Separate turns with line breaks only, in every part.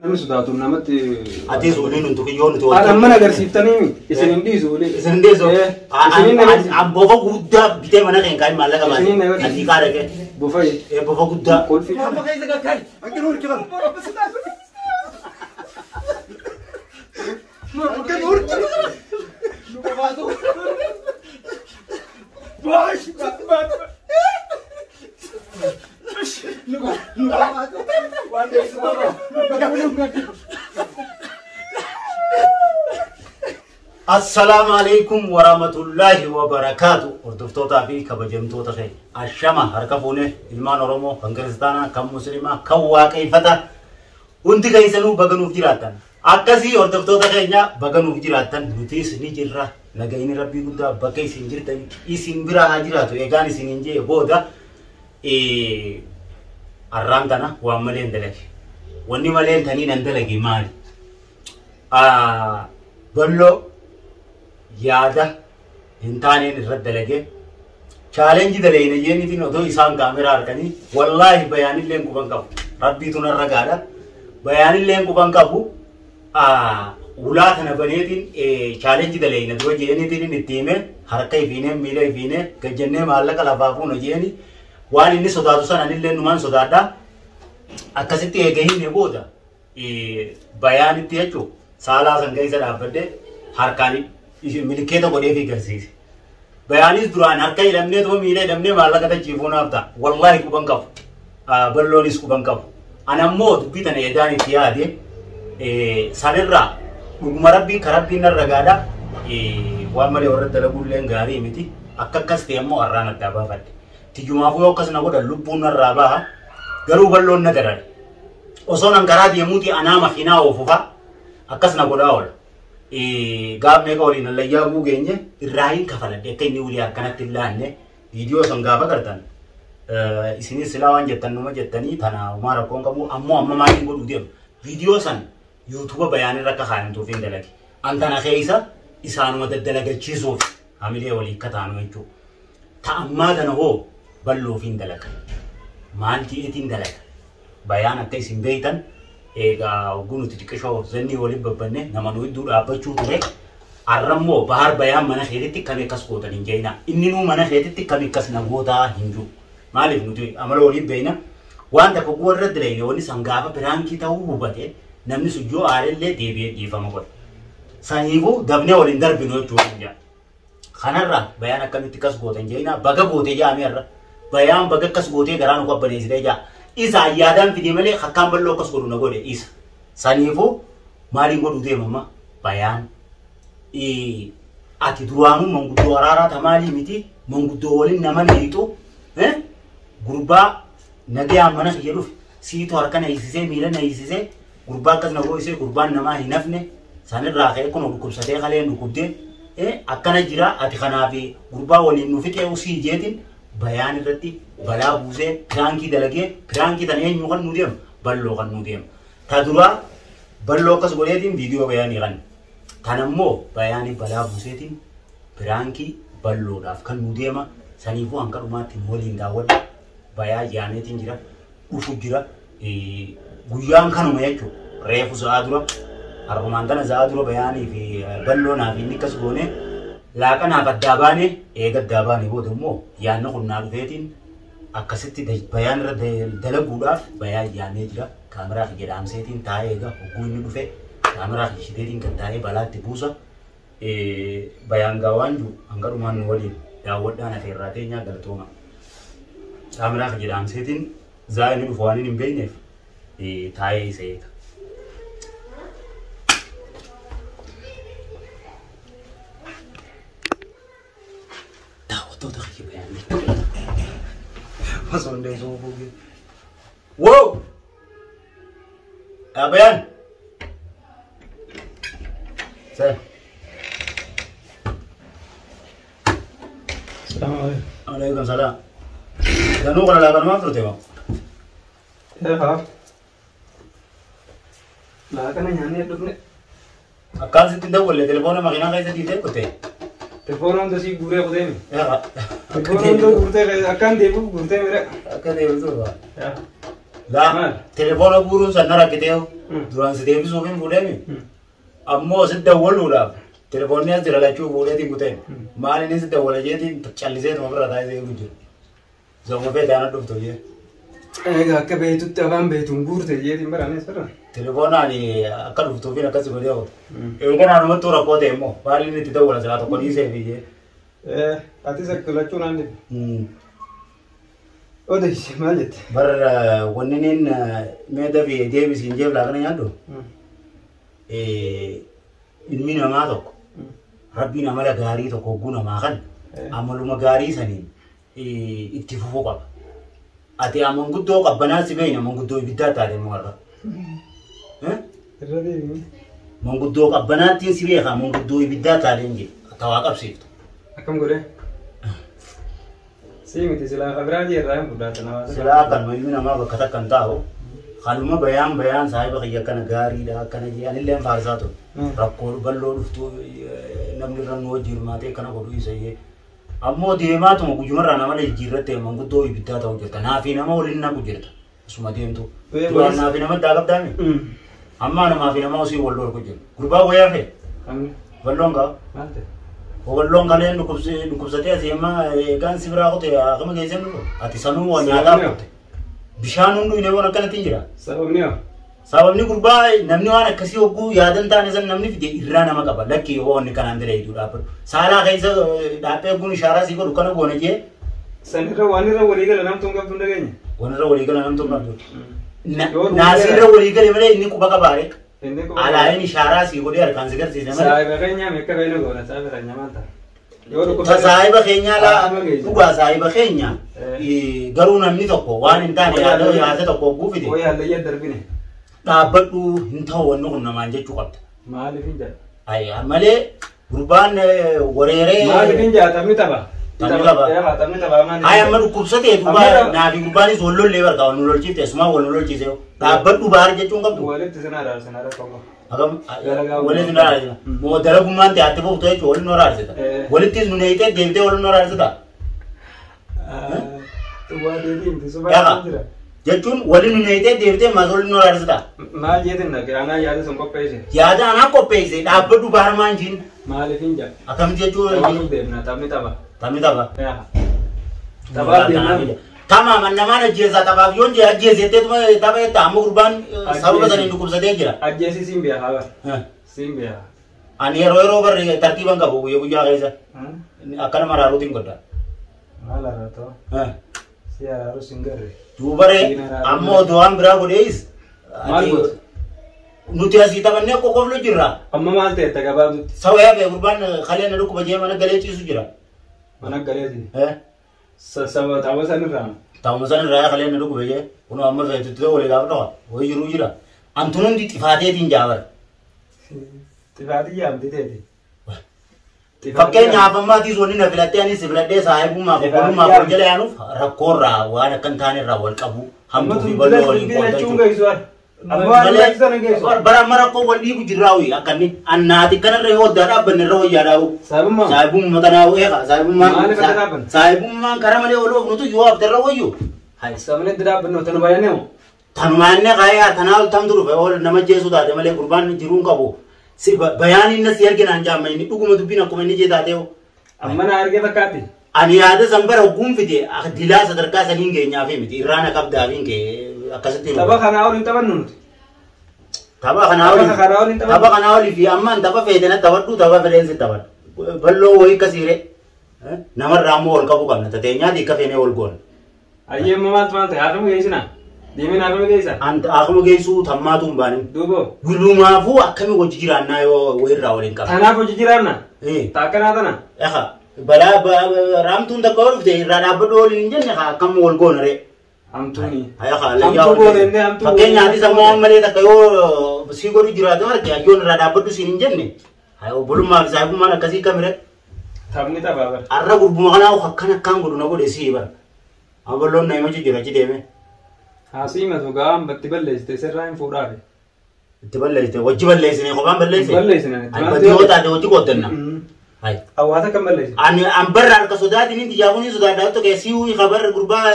Namni sodaatu namatti.
Atis waliin hin tuqin yoo nuti
An amma agarsiiftanii isin hin dhiisu waliin.
Isin hin dhiisu?
Isinin agarsiiftu.
An bofa guddaa bitee mana keenya kaa'in maallaqa baase.
Isinin agarsiiftu.
Asii kaa dhaqee.
Bofa
Bofa guddaa.
Qulfi.
Assalaamu alaikum warahmatullaahi wabarakaatu. Hordoftootaa fi kabajamtoota keenya. Ashama harka fuunee ilmaan Oromoo kan kiristaanaa, kan musliimaa, kan waaqeffataa hundi keessanuu baganuuf jiraattan. Akkasii hordoftoota keenya baganuuf jiraattan nutis ni jirra. Nagayni rabbii guddaa bakka isin jirtan isin bira haa jiraatu. Egaan isin hin jee booda arraan tana waan malee hin dalage. Wanni malee hin taniin hin dalage maali? Balloo yaada hin taaneen irratti dalagee chaalenjii daleena jeenitiin otoo isaan kaameraa harkanii wallaahi bayaanillee quban qabu. Rabbiitu narra gaadha. Bayaanillee quban qabu. Ulaa kana baneetiin chaalenjii daleena dura jeenitiin itti himee harka ifiinee miila ifiinee gajjannee maallaqa lafaa fuuna jeeni waan inni sodaatu sana anillee numaan sodaadha. Akkasitti eega himee booda bayaanitti jechuun saalaa san keessa dhaabbadhee harkaan milkeeta godhee fi garsiise. Bayaanis duraan harka hidhamnee tuma miila hidhamnee maallaqa tachiifuu naaf ta'a. Wallaahi quban qabu. Balloonis quban qabu. Ana ammoo dubbii tana edaan itti yaade sanirraa dhuguma rabbii ka rabbiin narra gaadha. Waan malee warra dalaguulleen gaarii miti. Akka akkas ta'e ammoo har'aan addaa baafadhe. Tiyumaafuu yoo akkas na godhan lubbuun narraa baha. Garuu balloon na darare. Osoo nan karaa deemuuti anaa makiinaa oofufa akkas na godhaa oola. Gaaf meeqa waliin allayyaa guugeenye irraa hin kafaladhe akka inni walii akkanatti hin laanne viidiyoo san gaafa gartan isinis silaa waan jettan numa jettanii tana homaa rakkoon qabu ammoo amma maaliin godhuu deema viidiyoo san yuutuuba bayaanirra akka kaayamtuuf hin dalage an tana keessa isaanuma daddalagachiisuuf hamilee walii akka taanu jechuudha. Ta ammaa tana hoo balloof hin dalaga maal je'eetiin dalaga bayaan akka isin beektan egaa hogguu nuti xiqqishoo zannii waliin babbanne nama nu hedduu dhaabbachuu ture. Arrammoo bahar bayaan mana keetitti kami akkas gootan hin jeenaa. Inni nuu mana keetitti kami akkas na gootaa hin jiru. Maaliif nuti amala waliin beekna waan takka guwa irra dilayne wanni san gaafa piraankii ta'uu hubate namni sun yoo aarellee deebi'ee dhiifama godha. Saniifuu dafnee waliin darbinu jechuudha hin jaa. Kanarraa bayaan akkamitti akkas gootan jeenaa baga gootee jaamee irra bayaan baga akkas gootee garaa nu qabbaneessitee jaa. Isa yaadaan fide malee akkaan balloo akkas godhu na godhe isa. Saniifuu maaliin godhuu deemama bayaan ati duraanuu manguddoo araaraa tamaalii miti manguddoo waliin nama neeyxu gurbaa nagayaan mana kiyya dhufe siitu harka na hiisisee miila na hiisisee gurbaa akkas na goosisee gurbaan namaa hin hafne sanirraa ka'ee kun dhukkubsatee kaleen dhukkubdee akkana jira ati kanaaf gurbaa waliin nu fixee usii jeetiin bayaan irratti balaa buusee piraankii dalagee piraankii tana eenyu kan nu deemu balloo kan nu deemu. Ta duraa balloo akkas godheetiin viidiyoo bayaanii kan. Tan ammoo bayaanii balaa buuseetiin piraankii balloodhaaf kan nu deema. Saniifuu hanga dhumaatti nu waliin daawwadha. Bayaa yaaneetiin jira dhufu jira. Guyyaan kanuma jechuudha. Reefu sa'aa dura har'umaan tana sa'aa dura bayaanii fi balloo naaf inni akkas goone laaqanaaf addaa baane eega addaa baane booda immoo yaadni kun naa dhufeetiin akkasitti bayaan irra dalaguudhaaf bayaan yaamee jira. Kaameraa kiyya dhaamseetiin taa'ee eega hogguu inni dhufe kaameraa kiyya shiteetiin kan taa'ee balaatti buusa. Bayaan gaa waan jiru hanga dhumaan nu waliin daawwadhaan afeerraa teenyaa galatooma. Kaameraa kiyya dhaamseetiin zaa inni dhufu waan hin beekneef taa'ee isa eega. Daawwattoota kiyya bayaan jechuudha.
Osoo hin deessu fuugee.
Wow! Bayaan! Sir.
Salaamu alaikum.
Alaikum salaam. Danuu kana laaqanumaan turte moo?
Haa. Laaqana nyaannee dhufne.
Akkaan sitti hin dawwalle telefoona makiinaa keessa dhiitee kutte.
Telefoona hunda sii guuree kuteemi.
Yaa.
Telefoona hunda guurtee akkaan deebi'uuf guurtee mire.
Akka deebitu. Laa telefoona guuruun san na rakkitee. Duraan si deebisuuf hin fuudheemi. Ammoo si dawwaluudhaaf telefoonni as jira lachuu fuudheetiin kuteen. Maal inni si dawwala jeetiin calliseetuma ofirra taa'ee eegu jira. Zoma feete ana dhuftu jee.
Egaa akka beektutti afaan beektuun guurte jeetiin baraanes barra.
Telefoonaan akka dhuftuufin akkas godhee ooltu. Eegan anumattuu rakkoo ta'e immoo maal inni itti dawwala silaa tokko dhiisee fi jee.
Atis akka lachuu naan dhibe. Odeessi maal jette?
Bar wanni niin meeda fi deebisiin jeef laaqana nyaadhu. Ilmi namaa tokko rabbiin amala gaarii tokko hogguu namaa kan amaluma gaarii saniin itti fufuu qaba. Ati amanguddoo qabbanaa si beeyna manguddoo ibiddaa taate immoo har'a.
Irra deebiin.
Manguddoo qabbanaattiin si beeka manguddoo ibiddaa taate hin jedhu tawaa qabsiiftu.
Akkam godhee? Sii miti silaa kabiraa jeerraa hin fudhaatan hawaasa.
Silaa kanuma ilmi namaa bakka takka hin taa'u kanuma bayaan bayaan saahiba kiyya akkana gaariidha akkana jee anillee faarsaa ture. Rakkoo bal'oo dhuftu namni irra nu wajjin hirmaatee akkana godhu isa jee. Ammoo deemaatuma guyyumarraa nama jijjiirrattee manguddoo ibiddaa ta'u jirta. Naafi nama waliin naqu jirta. Asuma deemtu. Duraan naafi nama addaa qabdaami. Amma namaa fi nama osii wal dhorku jiru. Gurbaa wayyaa fe'e. Bal'oon qaba.
Maal ta'e?
Bal'oon kaleen dhukkubsatee asii amma eegaan si biraa qote akkama geessee dhufu. Ati sanuu waa nyaataa qote. Bishaan hunduu inni waan akkanatti hin jira.
Sababni hoo?
Sababni gurbaa namni waan akkasii hogguu yaadan taane san namni fide irraa nama qaba. Lakki yoo wanni kanaan dira hedduu dhaabbatu. Saalaa keessa dhaabbee hogguun ishaaraa sii godhu kana goone jee.
San irra waan irra walii gala namtuun qabdu hin dhageenye.
Waan irra walii gala namtuun qabdu. Naasii irra walii gale malee inni quba qabaare.
Inni quba
Alaayin ishaaraa sii godhee harkaan si garsiise malee.
Saahiba keenya meeqa beenu goona saahiba keenya maal ta'a? Yoo
Ta
dhukkubsate.
saahiba keenyaa laa
Akkuma geesse.
dhugaa saahiba keenya garuu namni tokko waan hin taane yaada yaada tokko hogguu fide.
Wayii hallayyaa darbine.
Dhaabbadhu hin ta'u wanni kun namaan jechuu qabda.
Maaliif hin jedha?
Ayyaa malee gurbaan wareeree.
Maaliif hin jedha taphni tapha.
Taphni tapha.
Taphni tapha maali?
Ay amma dhukkubsatee dubbaa naafi gurbaanis wal lollee barka wal nu lolchiifte asumaa wal nu lolchiise dhaabbadhu baar jechuun qabdu.
Walitti sin araarsin rakkoo qabu.
Akkam
Dalagaa
walitti nu araarsita. Moo dalagummaan ta'e atti fuftu jechuun walitti nu araarsita. Walittis nu neeyitee deebitee walitti nu araarsita.
Waa deebii miti suba
Yaqa.
jira.
Jechuun waliin nu neeyitee deebitee maas walitti nu araarsita.
Maal jeetin dhaqe anaa yaada sun qopheesse.
Yaada anaa qopheesse dhaabbadhu baar maan jiin.
Maaliif hin jedha?
Akkamitti jechuun
Taphaaf deemna taphni tapha.
taphni tapha.
Taphaaf deemna.
Tamaam namaan ajjeesaa taphaaf yoon jee ajjeesetteetuma tapha jetta amma gurbaan sababa saniin dhukkubsatee jira.
Ajjeesii siin beekaa bara. Siin beekaa.
Ani yeroo yeroo barre tartiiban qabu guyyaa guyyaa keessa akkana maraaruutiin godha.
Maal araatoo? Si araaru siin garre.
Duubaree amma odoo waan biraa godhees.
Maal gootu?
Nuti asii taphannee qoqqooflu jirra.
Amma maal ta'e ta gabaabdutti?
Sawa yaafee gurbaan kalee na dhukkuba jee mana galee ciisu jira.
Mana galeeti. Saba tapha sanirraa.
Taa'uma san irraa kalee na dhukkuba jee kunoo amma feetutti ta'u walii gaafa dhawa wayii jiruu jira. Antuun hundi xifaateetiin jaabara.
Xifaatii yaamti teeti.
Fakkeenyaaf ammaatiis wanni na filattee anis filadhee saahibummaaf obbolummaaf wal jala yaanuuf rakkoorraa waan akka hin taanerraa wal qabu hamtuu fi bal'oo waliin
Jechuun
qooddachuu.
geessu amma waan lakkisan hin geessu.
Bara amma rakkoo wal dhiibu jirraa akka inni annaati kanarra yoo addaa dhaabbanne irra wayyaa dhaabu.
Saahibummaa.
Saahibummaa tanaa eega saahibummaan
Maaliif adda dhaabbanne?
saahibummaan karaa malee ol oofnutu yoo hafte irra wayyu.
Sabni itti dhaabbannu tanu baay'inee moo?
Tanumaanne kaayee tanaa ol tamtu dhufe ol nama jeesu taate malee gurbaan jiruun qabu. Si bayaan inni si arginaan jaamma inni dhuguma dubbiin akkuma inni jee taatee.
Amma na argee fakkaatti.
Ani yaada san bara hogguun fide dilaa sadarkaa saniin geenyaaf miti irraana qabdaaf hin kee akkasitti.
Tapha kanaa ol hin taphannu nuti.
Tapha kanaa olii
Tapha kanaa olii tapha.
Tapha kanaa olii fi ammaan tapha feetena taphadhu tapha fedheensi taphadhu. Bal'oo wayii akkasiire namarraa ammoo ol qabu qabna tateenyaati akka feenee ol goona.
Ayyee amma maaltu maal ta'e haafama geessina? Deemeen haafama geessa?
Akkuma geessuu tammaatu hin baanin.
Duuba.
Gulumaafuu akkami hojii jiraannaa yoo wayirraa waliin qabna.
Tanaaf hojii jiraanna? Taakkanaa tana?
Eha balaa raamtuun takka ol dhufte irraa dhaabbadhu waliin hin jenne akkam wal goona ree.
Hamtuuni.
Eha
Hamtuu goone inni hamtuu.
Fakkeenyaafis ammoo waan malee takka yoo sii godhu jiraate marge ayyoon irraa dhaabbadhu siin hin jenne. Obbolummaa fi saahibummaan akkasii kamire.
Taphni taphaa bara.
Arra gurbuma kanaa akkan akkaan godhu na godhe sii bara. Aballoon na himachu jira achi deeme.
Haasii matu gahaan batti balleessite sirraa hin fuudhaafe.
Itti balleessite wajji balleessine qofaan balleessine.
Balleessine.
Ani yoo taate wajji qooddanna.
Hawaasa kan balleessite.
Ani an barra harka sodaatiin inni xiyyaafuu sodaadhaa tokko keessi kabar gurbaa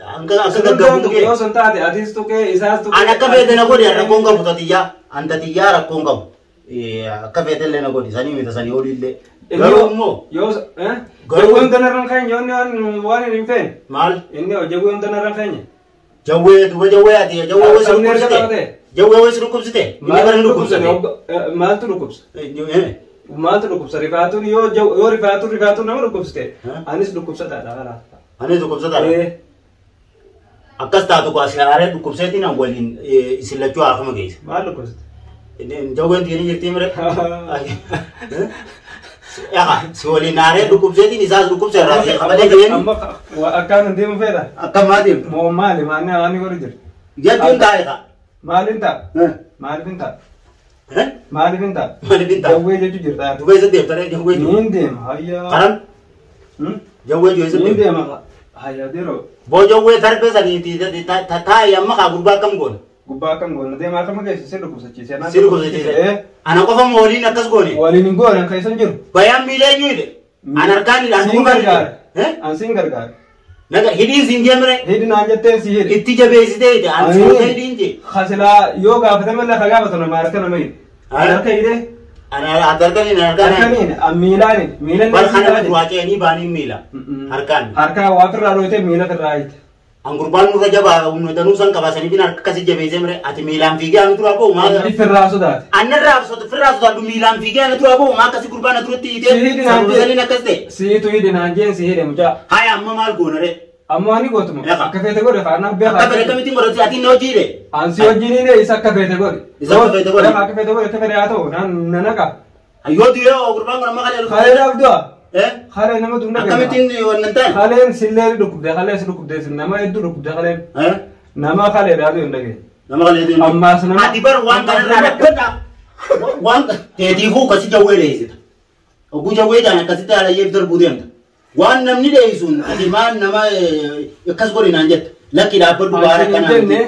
Hanga akka gaggabu tuqee.
Yoo sun taate atis tuqee isaas tuqee.
An akka feete na godhi rakkoon qabu tatiyyaa. An tatiyyaa rakkoon qabu. Akka feete illee na godhi sanii mita sanii olii illee. Garuu immoo.
Yoo jawwee hunda narraan keenya waan hin feene.
Maal?
Inni jawwee hunda narraan keenya.
Jawwee duuba jawwee ati jawwee wayii dhukkubsite. Jawwee wayii dhukkubsite. Inni bara dhukkubsate.
Maaltu dhukkubsa? Maaltu dhukkubsa? Rifaatuun yoo rifaatuun nama dhukkubsite. Anis dhukkubsataadha kanaaf.
Anis dhukkubsataadha. Akkas taatu ashaaree dhukkubseetiin an waliin isin lachuu haafama geessa.
Maal dhukkubsite?
Jawween tiini jirtii mire. Si waliin aaree dhukkubseetiin isaas dhukkubse irraa ta'e qabatee jireen.
Amma akkaan hin deemu feeta.
Akkam maa deemtu?
Moo maali maanni waan godhu jiru?
Jechuun taa'e kaa.
Maaliin ta'a? Maaliif hin ta'a? Maaliif hin ta'a?
Maaliif hin ta'a?
Jawwee jechuu jirta.
Duuba isa deemta jawwee jiru.
Niin deema hayyaa.
Karan? Jawwee jiru isa
Niin
deema.
deema hayyaa deroo.
Boo jawwee darbee saniiti taa'e amma kaa gurbaa akkam goona?
Gubbaa akkam goona deema akkama keessa si dhukkubsachiise.
Si dhukkubsachiise. Ana qofa moo waliin akkas goone?
Waliin hin goone keessa hin jiru.
Bayaan miila eenyu hidhe? An harkaan hidhe.
Siin gargaara. An siin gargaara.
Naga hidhiin siin jeemre.
Hidhi naan jettee si hidhe.
Itti jabeessitee hidhe. An suutee hidhiin jee.
Kasilaa yoo gaafatame illee ka gaafatu nama harka nama hidhe. An harka hidhe.
An harkaan hidhe.
Harkaan an miilaan hidhe. Miilaan
Bar kana duraa ce'anii baanii miila. Harkaan.
Harkaa waa ofirraa dhooytee miila ofirraa hidhe.
An gurbaan nurra jabaa humna danuu san qabaasanii fi harka akkasii jabeessee mire ati miilaan fiigee ana duraa ba'u maal.
Firraa sodaate.
Annarraa firraa sodaadhu miilaan fiigee ana duraa ba'u maa akkasii gurbaan na duratti hiitee sababa akkas ta'e.
Siitu hidhe naan jeen si hidhe mucaa.
Haya amma maal goona ree?
Amma ani gootuma. Akka feete godhe faana beekaa.
Akka feete akkamittiin godhatu ati na hojii hidhe.
An si wajjin hidhe isa akka feete godhe.
Isa akka feete godhe.
Akka feete godhe akka feete haa ta'u na naqa.
Yoo du'ee gurbaan kun amma kalee.
Kalee dhaaf du'a. Kalee nama duuna beekaa.
Akkamittiin wannan ta'e?
Kaleen sillee dhukkubde kalee si dhukkubde nama hedduu dhukkubde kaleen. Nama kalee dhaatu hin dhageenye.
Nama kalee dhaatu.
Ammaas nama.
Ati bar waan kanarraa dhabbadha. Waan teetiifuu akkasii jawwee dheessita. Oguu jawwee dhaan akkasitti halayyeef darbuu deemta. Waan namni dheessuun ati maal nama akkas godhi naan jetta. Lakki dhaabbadhu baara kanaa.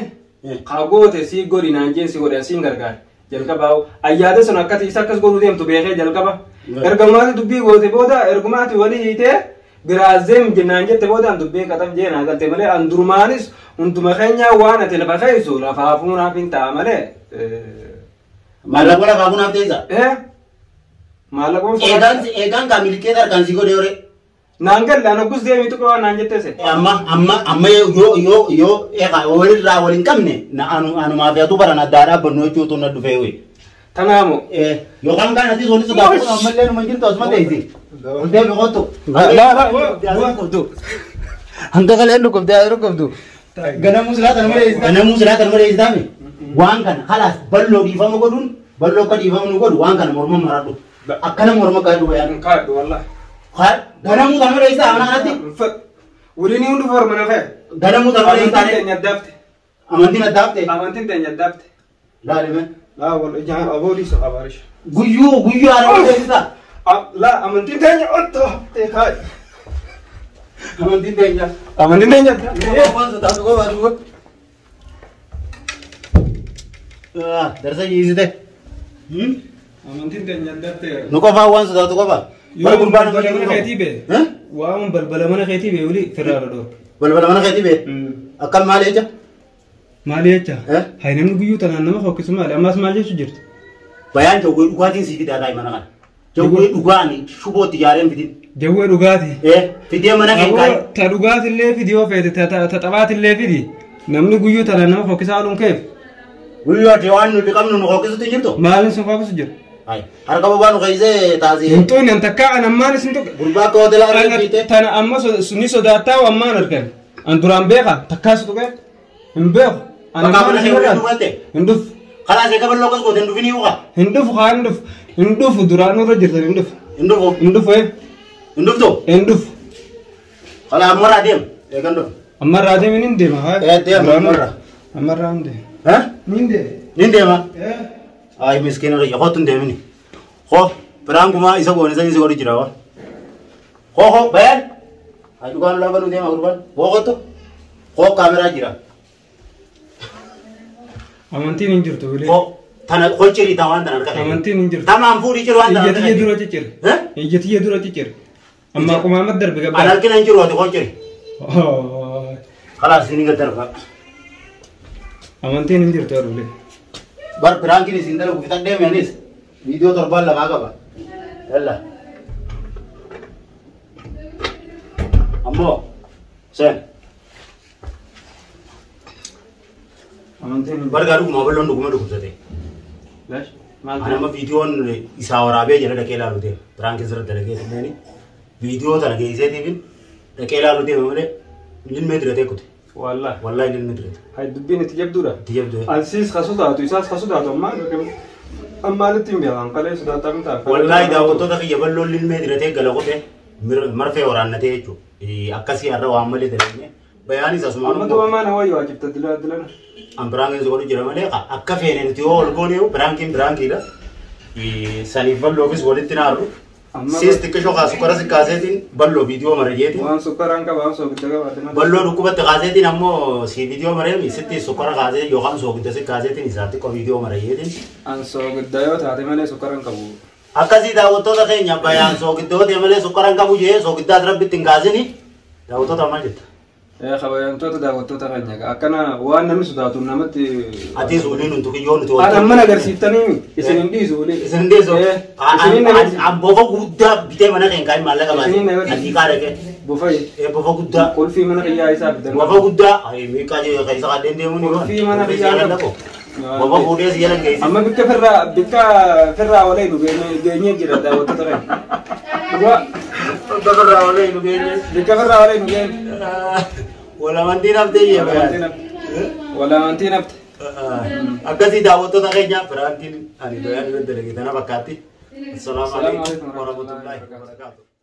Haa goote si godhi naan jeen si godhe siin gargaara. Jalqaba ayyaada sun akkati isa akkas godhuu deemtu beekee jalqaba. Ergumaati dubbii goote booda ergumaati walii hiitee biraazeem jennaan jette booda an dubbiin qaxaf jeenaa galte malee an durumaanis hunduma keenya waan ati lafa keessu lafaa fuunaaf hin ta'a malee.
Maallaqa lafaa fuunaaf teessa?
Maallaqa
fuunaaf. Eegaan kaa milkeeta harkaan si godhe horee.
Naan galle an hoggus deemitu qabaa naan jetteese.
Amma amma amma yoo yoo yoo eegaa walirraa wal hin qabne anumaaf yaatu baran addaa dhaabbannu jechuutu na dhufee wayi.
Tanaamoo.
Yookaan kaan asii soolii sodaa ammallee numa jirtu asuma teessi. Ol deemi kottu. Hanga kaleen dhukkubdee haa dhukkubdu. Ganamuu silaa tan malee ganamuu silaa tan malee istaami. Waan kana khalaas balloo dhiifama godhuun balloo akka dhiifama nu godhu waan kana morma maradhu. Akkana morma kaadhu bayaan.
Kaadhu wallahi.
Ganamuu tan malee istaa amana kanatti.
Waliin hundi forma na fa'a.
Ganamuu tan malee istaa.
Amantiin teenya addaafte.
Amantiin addaafte.
Amantiin teenya addaafte.
Laalime.
Laa wal ijaan aboolii isa qabaarisha.
Guyyuu guyyuu haala teessisa.
Laa amantiin teenya addaafte kaadhi.
Amantiin teenya.
Amantiin teenya addaafte.
Waan sodaatu qofa duuba. Darsa jiisite.
Amantiin teenya addaafte.
Nu qofaa waan sodaatu qofa.
Yoo balbala mana keetii bee. Waan balbala mana keetii bee wali firraa dhadhoo.
Balbala mana keetii bee. Akkam maali jecha?
Maali jecha? Hayi namni guyyuu tanaan nama hokkisu maali? Ammas maal jechuu jirti?
Bayaan jawwee dhugaatiin sii fidaa taa'e mana kana. Jawwee dhugaani shubootti ijaareen fidin.
Jawwee dhugaatii?
Fidee mana kee kaa'i.
Ta dhugaatillee fidi yoo feete ta taphaatillee fidi. Namni guyyuu tanaan nama hokkisaa ooluun keef.
Guyyuu ati waan nuti qabnu nu hokkisutti hin jirtu?
Maaliin sun hokkisu jiru?
Harka bobaa nu keessee taasise.
Hintuun an takka an ammaan isin tokko.
Gurbaa akka hoteelaa harka fiite.
Tana amma ni sodaattaa ammaan argan. An duraan beeka takkaa si tuqee hin beeku. An ammaan isin irraa hin dhufu.
Karaa see kabaloo akkas goote hin dhufin hiuqa.
Hin dhufu haa hin dhufu. Hin dhufu duraan nurra jirtan hin dhufu.
Hin dhufu.
Hin dhufu.
Hin dhuftu.
Hin dhufu.
Kalaa ammarraa deem. Eegan dhufu.
Ammarraa deem hin deema.
Deem ammarraa.
Ammarraa hin deema. Hin deema.
Hin deema. Ay miskiina kiyya kottu hin deemini. Koo biraan kumaa isa goone isa godhu jira waan. Koo koo bayaan. Ay dhugaan lafa nu deema gurbaan. Koo kottu. Koo kaameraa jira.
Amantiin hin jirtu bilee.
Koo tana koo cirii taa waan tana harka.
Amantiin hin jirtu.
Tamaan fuudhii jiru waan tana harka.
Ijjatiyya dura cicciri. Ijjatiyya dura cicciri. Amma qumaamatti darbe gabbaa.
An harkina hin jiru ati koo ciri. Kalaas isin gad darba.
Amantiin hin jirtu aduulee.
Bar piraankiin isin dalagu fixadhee anis viidiyoo torbaan lamaa qaba. Yalla. Ammoo seen
Amantiin hin
bargaa dhuguma balloon dhuguma dhukkubsate.
Lash maal
Ani amma viidiyoon isaa waraabee jala dhaqee ilaalu deema. Piraankiin sirra dalagee tumeen viidiyoo tana geesseetiifin dhaqee ilaalu deema malee lilmee diratee kute.
Wallah.
Wallaahi lilmee dirate.
Hay dubbiin itti jabduudha.
Itti jabduu.
Ansiis ka sodaatu isaas ka sodaatu ammaa ammaalitti hin beekan qalee sodaataa mitaa.
Wallaahi daawwattoota kiyya balloon lilmee diratee gala kute marfee waraannatee jechuudha. Akkasii har'a waan malee dalagne bayaanis asumaan
Amma duuba maana wayii waajibta dila dilana.
An piraankiin si godhu jira malee akka feene nuti yoo ol goone piraankiin piraankiidha. Saniif balloofis walitti naarru.
Amma
Siis xiqqishoo kaasu kara si kaaseetiin balloo viidiyoo mara jeetiin.
waan sukkaaraan qaba waan soogidda qabaate malee.
Balloo dhukkubatti kaaseetiin ammoo si viidiyoo mareemi sitti sukkara kaasee yookaan soogidda si kaaseetiin isaa xiqqoo viidiyoo mara jeetiin.
An soogidda yoo taate malee sukkaara hin qabu.
Akkasii daawwattoota keenya bayaan soogiddoota malee sukkara hin qabu jee soogiddaas rabbitti hin kaasini. Daawwattoota maal jetta?
Kabajamtoota daawwattoota keenya akkana waan namni sodaatu namatti.
Atis waliin nuti kiyyoo nuti
An amma agarsiiftanii isin hin dhiisu waliin.
Isin hin dhiisu?
Isin hin agarsiisu.
An bofa guddaa bitee mana keenya kaa'in maallaqa baase.
Isin hin agarsiisu.
Adii kaa dhaqee.
Bofayi.
Bofa guddaa.
Qulfii mana kiyyaa isaa fidan.
Bofa guddaa. Miiqaa keessa qaddeen deemuun ni
Qulfii mana kiyyaa
dhaqo. Bofa fuudhee si jala geessi.
Amma bikka firraa bikka firraa walii nu geenyee jira daawwattoota keenya. Dhugaa
Bikka firraa walii nu geenye.
bikka firraa walii nu geenye.
Wal amantiin haftee jee bayaan.
Wal amantiin hafte.
Akkasii daawwattoota keenya piraankiin ani bayaan irra dalage tana fakkaatti. Assalaamu
Assalaamu
alaikum
alaikum
warahmatullahi
warahmatullahi
wabarakatuh.